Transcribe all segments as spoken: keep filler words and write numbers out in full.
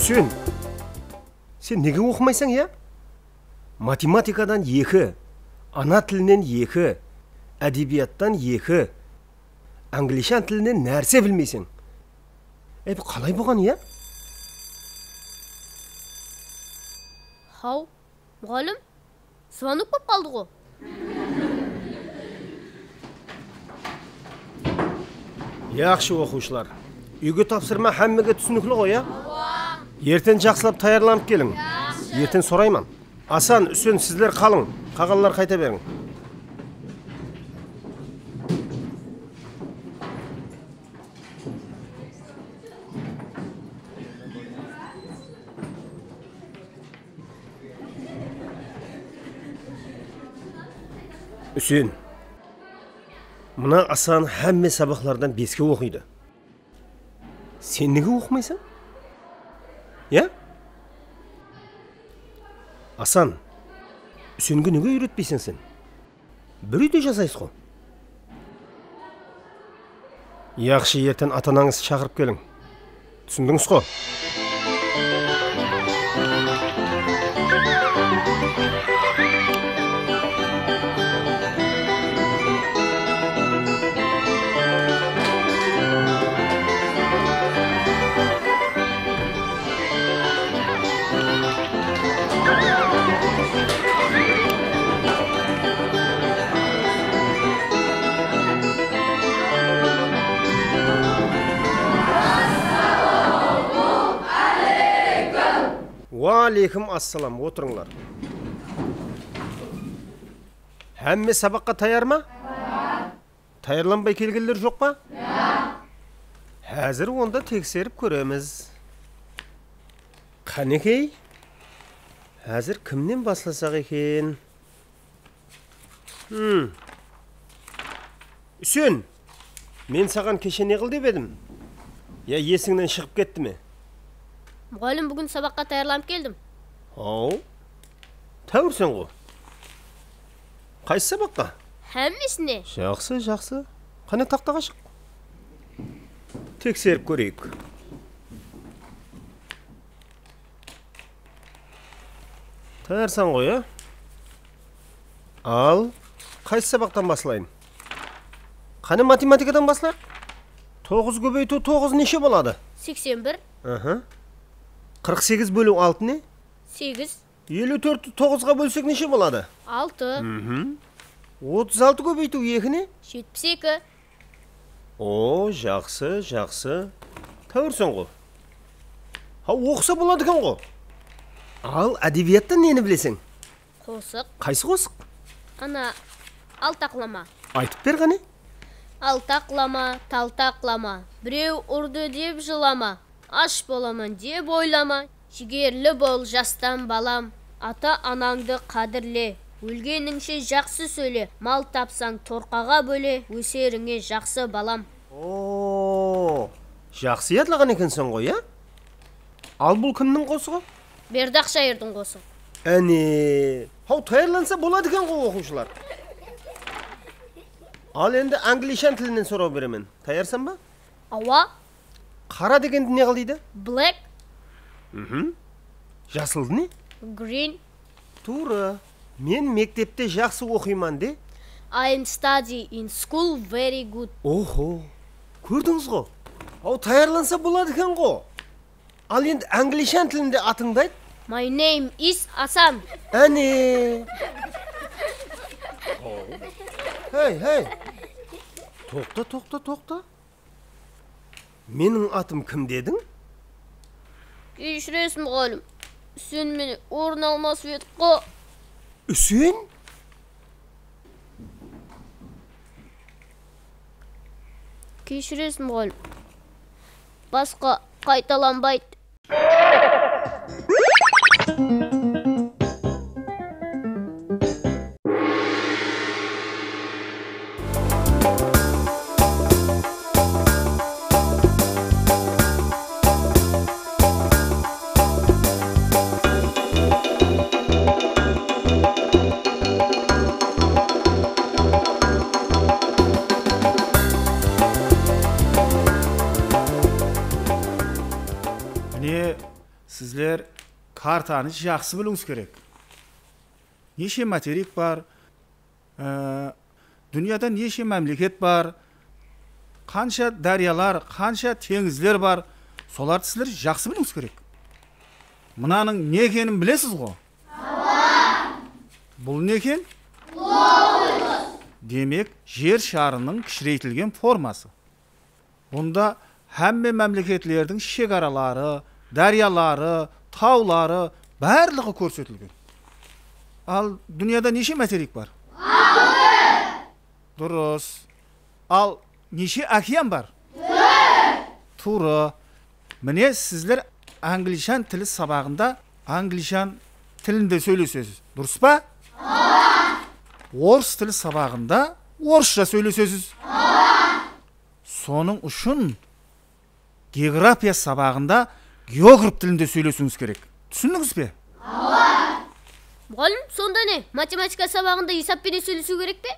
Úsen, sen nege oqımaysań, ya? Matematikadan eki, ana tilinen eki, ádebiyattan eki, anglishán tilinen nárse bilmeyseń. Ey, bu qalay bolǵan, ya? Haw, muǵallim, zvonok bolıp qaldı ǵo. Yaqshı, oqıwshılar. Úyge tapsırma hámmege túsinikli ǵoy, ya? Erten jaqsılap tayarlanıp keliń. Erten sorayman. Asan, Úsen, sizler qalıń. Qaǵanlar qayta beriń. Úsen, mına Asan hámme sabaqlardan beske oqıydı. Sen nege oqımaysań? Ya? Asan, Úsenge nege úyretpeyseń sen? Bir úyde jasaysız ǵo. Yaqshı, erten ata-anańızdı shaqırıp keliń. Túsindińiz ǵo? Wa aleykum assalam, otırıńlar. Hámme sabaqqa tayar ma? Tayarlanbay kelgenler joq pa? Házir onda tekserip kóremiz. Qánekey, házir kimnen baslasaq eken? Hmm. Úsen, men saǵan keshe ne qıl dep edim? Ya esińnen shıǵıp ketti me? Muǵallim, búgin sabaqqa tayarlanıp keldim. Haw, táwirsen ǵo. Qaysı sabaqqa? Hámmesine. Jaqsı, jaqsı. Qáne, taxtaǵa shıq. Tekserip kóreyik. Tayarsań ǵoy, ya? Al, qaysı sabaqtan baslayın? Qáne, matematikadan baslayıq. Toǵız kóbeytiw toǵız neshe boladı? Seksen bir. Aha. Qırq segiz bóliw altı ne? Segiz. Eliw tórtti toǵızǵa bólsek neshe boladı? Altı. Mhm. Otız altı kóbeytiw eki ne? Jetpis eki. O, jaqsı, jaqsı. Táwirsen ǵo. Ha, oqısa boladı eken ǵo. Al, ádebiyattan neni bileseń? Qosıq. Qaysı qosıq? Ana, altaqlama. Aytıp ber qáne. Altaqlama, taltaqlama, birew urdı dep jılama. Ash bolaman dep oylama, jigerli bol jastan balam. Ata-anańdı qádirle, ólgenińshe jaqsı sóyle. Mal tapsań torqaǵa bóle, óserińe jaqsı balam. O, jaqsı yadlaǵan ekenseń ǵoy, ya? Al, bul kimniń qosıǵı? Berdaq shayırdıń qosıǵı. Áne, haw, tayarlansa boladı eken ǵoy oqıwshılar. Al, endi anglishan tilinen soraw beremen. Tayarsań ba? Awa. Qara degendi ne qıl deydi? Black. Mhm. Jasıldı ne? Green. Tuwrı. Men mektepte jaqsı oqıyman de. I am study in school very good. Oho. Kórdińiz ǵo. Aw, tayarlansa boladı eken ǵo. Al, endi anglishan tilinde atıńdı ayt. My name is Asan. Áne. Hey, hey. Toqta, toqta, toqta. Meniń atım kim dediń? Keshiresiz, muǵallim. Úsen menen orın almasıp edik ǵo. Úsen? Keshiresiz, muǵallim. Basqa qaytalanbaydı. Mine, Sizler kartanı jaqsı biliwińiz kerek. Neshe materik bar? Ee, dúnyada neshe mámleket bar? Qansha dáryalar, qansha teńizler bar? Solardı sizler jaqsı biliwińiz kerek. Mınanıń ne ekenin bilesiz ǵo? Bul ne eken? Demek, jer sharınıń kishireytilgen forması. Bunda hámme mámleketlerdiń shegaraları, dáryaları, tawları, barlıǵı kórsetilgen. Al, dúnyada neshe materik bar? Durıs. Al, neshe okean bar? Tuwrı. Mine, sizler anglishan tili sabaǵında anglishan tilinde sóylesesiz. Durıs pa? Orıs tili sabaǵında orıssha sóylesesiz. Sonıń ushın geografiya sabaǵında geograf tilinde sóylesiwińiz kerek. Túsindińiz be? Muǵallim, sonda ne? Matematika sabaǵında esap penen sóylesiw kerek pe?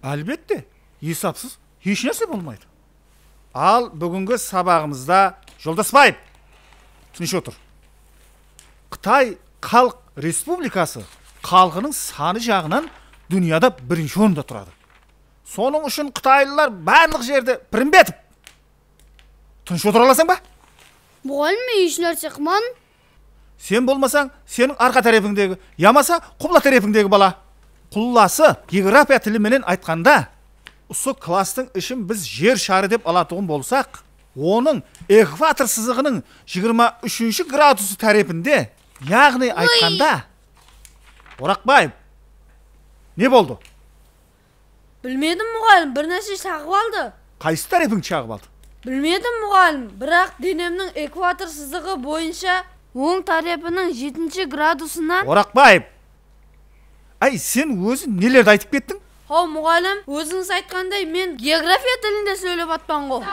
Álbette, esapsız hesh nárse bolmaydı. Al, búgingi sabaǵımızda, Joldasbaev, tınısh otır. Qıtay Xalıq Respublikası xalqınıń sanı jaǵınan dúnyada birinshi orında turadı. Sonıń ushın qıtaylılar barlıq jerde Pirimbetov. Tınısh otıra alasań ba? Muǵallim, men hesh nárse qılmadım. Sen bolmasań, seniń arqa tárepińdegi yamasa qubla tárepińdegi bala. Qullası, geografiya tili menen aytqanda, usı klasstıń ishin biz jer sharı dep alatuǵın bolsaq, onıń ekvator sızıǵınıń jigirma úshinshi gradusı tárepinde, yaǵnıy aytqanda, Oraqbaev, ne boldı? Bilmedim, muǵallim, bir nárse shaǵıp aldı. Qaysı tárepińdi shaǵıp aldı? Bilmedim, muǵallim, biraq denemniń ekvator sızıǵı boyınsha oń tárepiniń jetinshi gradusınan. Oraqbaev! Áy, sen óziń nelerdi aytıp kettiń? Haw, muǵallim, ózińiz aytqanday, men geografiya tilinde sóylep atpan ǵo.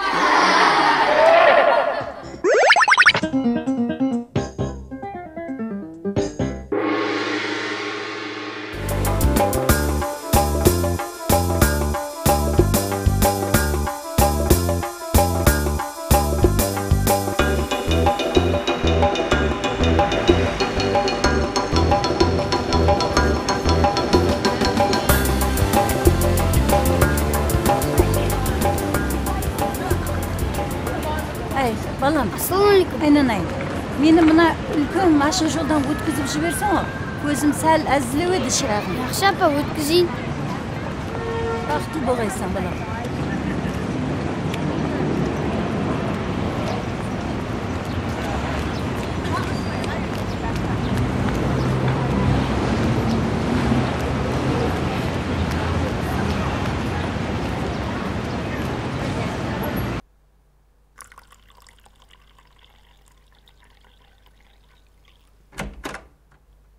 Áy, balam. Assalawma aleykum. Aynanayın. Meni mına úlken mashıq joldan ótkizip jiberseń-aw, kózim sál ázzilep edi, shıraǵım. Yaqshı, apa, ótkizeyin. Baxıtlı bolǵaysań, balam.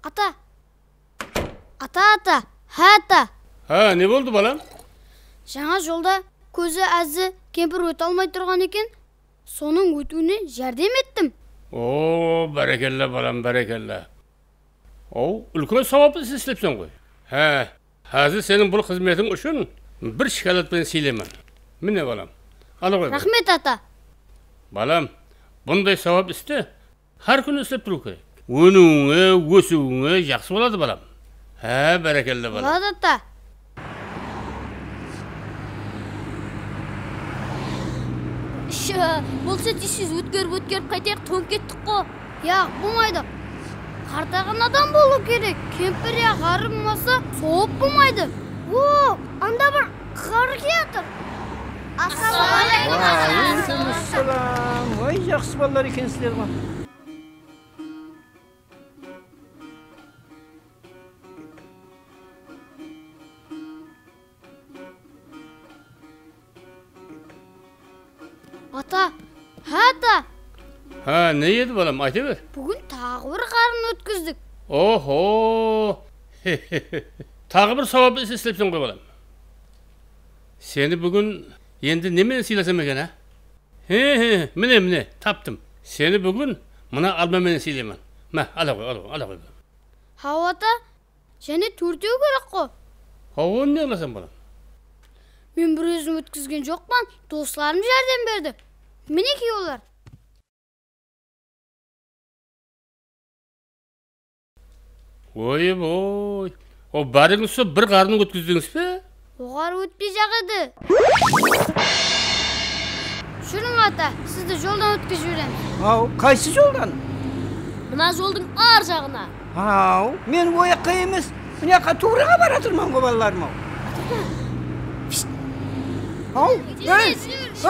Ata! Ata, ata! Há, ata! Há, ne boldı, balam? Jańa jolda kózi ázzi kempir óte almay turǵan eken, sonıń ótiwine járdem ettim. O, bárekella, balam, bárekella. Aw, úlken sawaplı is islepseń ǵoy. Há, házir seniń bul xızmetiń ushın bir shokolad penen sıylayman. Mine, balam, ala ǵoy. Raxmet, ata. Balam, bunday sawap isti hár kúni islep turıw kerek. Óniwińe, ósiwińe jaqsı boladı, balam. Há, bárekella, balam. Boladı, ata. Sha, bolsa tez-tez ótkerip-ótkerip qaytayıq, tońıp kettik ǵo. Yaq, bolmaydı. Qartaǵan adam bolıw kerek. Kempir ya ǵarrı bolmasa, sawap bolmaydı. O, anda bir ǵarrı kiyatır. Assalawma aleykum. Wa aleykum assalam. Vay, jaqsı balalar ekensizler ǵo. Ata! Há, ata! Há, ne edi, balam, ayta ber. Búgin taǵı bir ǵarrını ótkizdik. Oho! Taǵı bir sawaplı is islepseń ǵoy, balam. Seni búgin endi ne menen sıylasam eken, á? He, he, mine, mine, taptım. Seni búgin mına alma menen sıylayman. Má, ala ǵoy, ala ǵoy, ala ǵoy. Hawa, ata, jáne tórtew kerek ǵo. Hawa, ne qılasań, balam? Men bir ózim ótkizgen joqpan, doslarım járdem berdi. Minekey olar. Oy-oy. O, bárińiz sol bir ǵardan ótkizdińiz be? Oǵar ótpey-aq edi. Júriń, ata, sizdi joldan ótkizip jiberemiz. Aw, qaysı joldan? Mına joldıń ar jaǵına. Aw, men o jaqqa emes, mına jaqqa tuwraǵa baratırman ǵo, balalarım-aw. Aw, ey,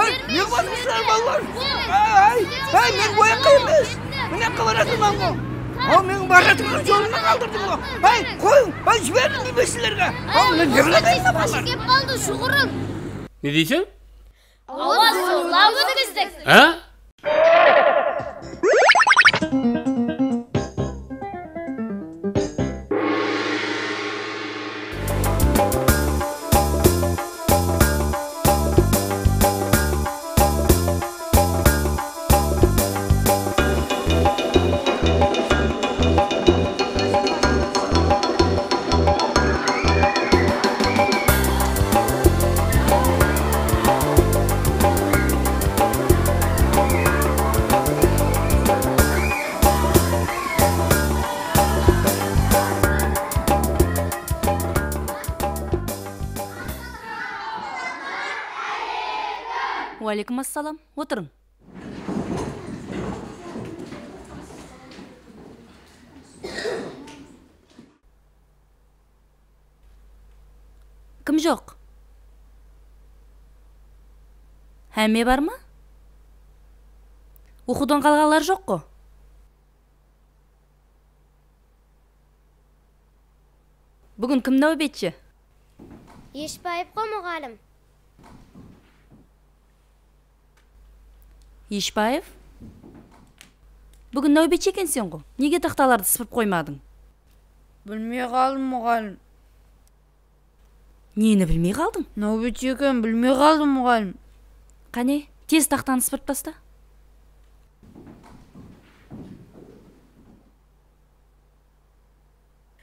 ey, ne qılasızlar, balalar? Ay, ay, ay, men o jaqqa emes, mına jaqqa baratırman ǵo. Aw, meniń baratırǵan jolımdı qaldırdıń ǵo. Ay, qoyıń, ay, jiberdim deymen sizlerge. Aw, men ne qılayın, balalar? Kep qaldı, shuǵırıń. Ne deyseń? Awa, zorlap ótkizdik. Há? Wa aleykum assalam. Otırıń. Kim joq? Hámme bar ma? Oqıwdan qalǵanlar joq ǵo? Búgin kim náwbetshi? Eshbaev ǵo, muǵallim. Eshbaev? Búgin náwbetshi ekenseń ǵo. Nege taxtalardı sıpırıp qoymadıń? Bilmey qaldım, muǵallim. Neni bilmey qaldıń? Náwbetshi eken, bilmey qaldım, muǵallim. Qáne, tez taxtanı sıpırıp tasta.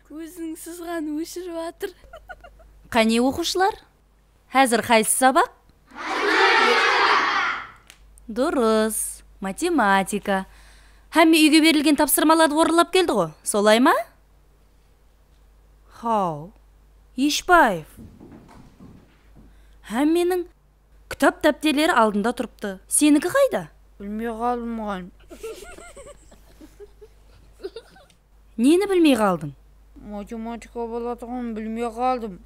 Kóziń sızǵan óshirip atır. Qáne, oqıwshılar? Házir qaysı sabaq? Durıs, matematika. Hámme úyge berilgen tapsırmalardı orınlap keldi ǵo, solay ma? Haw, Eshbaev. Hámmeniń kitap dápterleri aldında turıptı. Seniki qayda? Bilmey qaldım, muǵallim. Neni bilmey qaldıń? Matematika bolatuǵının bilmey qaldım.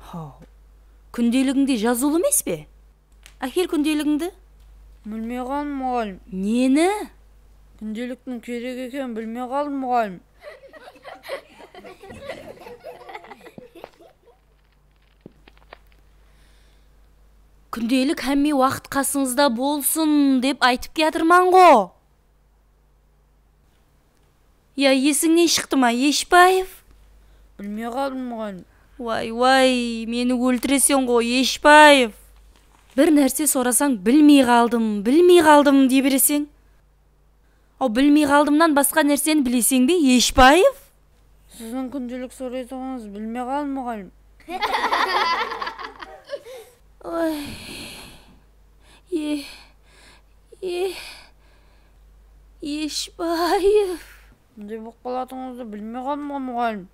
Haw, kúndeligińde jazıwlı emes pe? Ákel kúndeligińdi. Bilmey qaldım, muǵallim. Neni? Kúndeliktiń kerek ekenin bilmey qaldım, muǵallim. Kúndelik hámme waqıt qasıńızda bolsın dep aytıp kiyatırman ǵo. Ya, esińnen shıqtı ma, Eshbaev? Bilmey qaldım, muǵallim. Way, way, meni óltireseń ǵo, Eshbaev. Bir nárse sorasań, bilmey qaldım, bilmey qaldım dey bereseń. Aw, bilmey qaldımnan basqa nárseni bileseń be, Eshbaev? Siziń kúndelik soraytuǵınıńız bilmey qaldım, muǵallim. Oy. E, e, Eshbaev. Bunday bolıp qalatuǵınıńızdı bilmey qaldım ǵo, muǵallim.